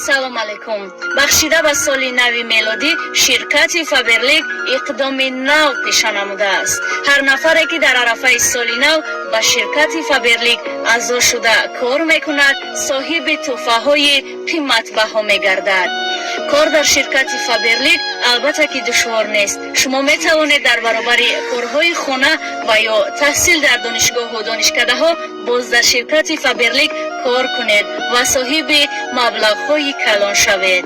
Ассалому алайкум! Бахшида ба соли нави мелодӣ ширкати Фаберлик иқдоми нав пеша намудааст. Ҳар нафаре, ки дар арафаи соли нав ба ширкати Фаберлик аъзо шуда кор мекунад, соҳиби тӯҳфаҳои қиматбаҳо мегардад. Кор дар ширкати Фаберлик албатта ки душвор нест. Шумо метавонед дар баробари корҳои хона ва ё таҳсил дар донишгоҳу донишкадаҳо боз дар ширкати Фаберлик кор кунед ва соҳиби маблағҳои калон шавед.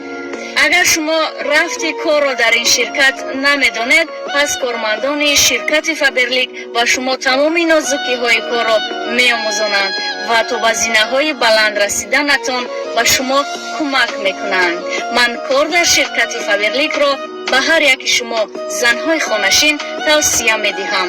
Агар шумо рафти корро дар ин ширкат намедонед, пас кормандони ширкати Фаберлик ба шумо тамоми нозукиҳои корро меомӯзонанд ва то ба зинаҳои баланд расиданатон ба шумо кӯмак мекунанд. Ман кор дар ширкати Фаберликро ба ҳар яки шумо, занҳои хонашин, тавсия медиҳам.